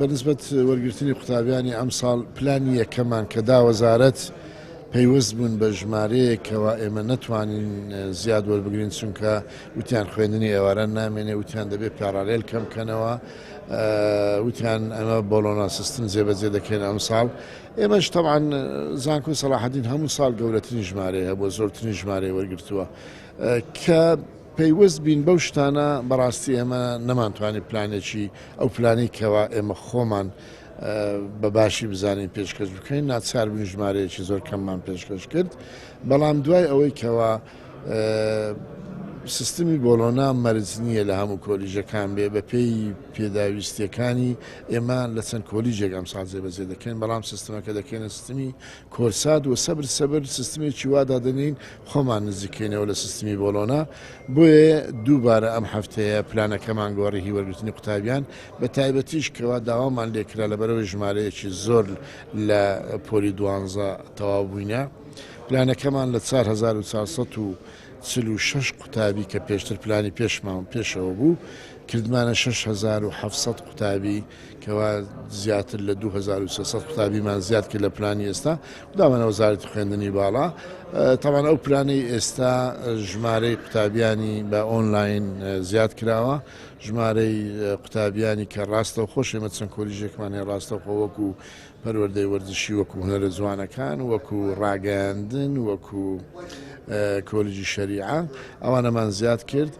بەنسبەت وەرگرتنی قوتابیانی ئەمساڵ پلانی یەکەمان کە دا وەزارەت پەیوەست بوون بە ژمارەیەک کەوا ئێمە نەتوانین زیاد وەربگرین چونکە وتیان خوێندنی ئێواران نامێنێ وتیان دەبێت parallel کەم کەنەوە وتیان ئەمە بۆلۆنا سیستم جێبەجێ دەکەین ئەمساڵ ئێمەش تەبعەن زانکۆی سەڵاحەدین هەموو ساڵ گەورەترین ژمارەی هەبووە زۆرترین ژمارەی وەرگرتووە کە پەیوەست بین بەو شتانە بەڕاستی ئێمە نەمانتوانی پلانێکی ئەو پلانەی کەوا ئێمە خۆمان بە باشی بزانین پێشکەش بکەین ناچار بووین ژمارەیەکی زۆر کەممان پێشکەش کرد بەڵام دوای ئەوەی کەوا سیستمی بۆلۆنا مەرج نییە لە هەموو کۆلیژەکان بێ بە پێی پێداویستیەکانی ئێمە لە چەند کۆلیژێک ئەمساڵ جێبەجێ دەکەین بەڵام سیستمەکە دەکەینە سیستمی کۆرسات و سەبر سەبر سیستمێکی وا دادەنین خۆمان نزیکەینەوە لە سیستمی بۆلۆنا بۆیە دووبارە ئەم هەفتەیە پلانەکەمان گۆڕی هی وەرگرتنی قوتابیان بە تایبەتیش کەوا داوامان لێکرا لەبەرەوەی ژمارەیەکی زۆر لە پۆلی دوانزە تەواو بووینە پلانەکەمان لە 4446 قوتابی کە پێشتر پلانی پێشمان پێشەوە بوو کردمانە 6700 قوتابی کەوا زیاتر لە 2300 قوتابیمان زیاد کرد لە پلانی ئێستا داوانە وەزارەتی خوێندنی باڵا تاوان ئەو پلانەی ئێستا ژمارەی قوتابیانی بە ئۆنلاین زیاد کراوە ژمارەی قوتابیانی کە ڕاستەوخۆش ئێمە چەند کۆلیژێکمان هەیە ڕاستەوخۆ وەکو پەروەردەی وەرزشی وەکو هونەرە جوانەکان وەکو ڕاگەیاندن وەکو کۆلیژی شەریعە ئەوانەمان زیاد کرد.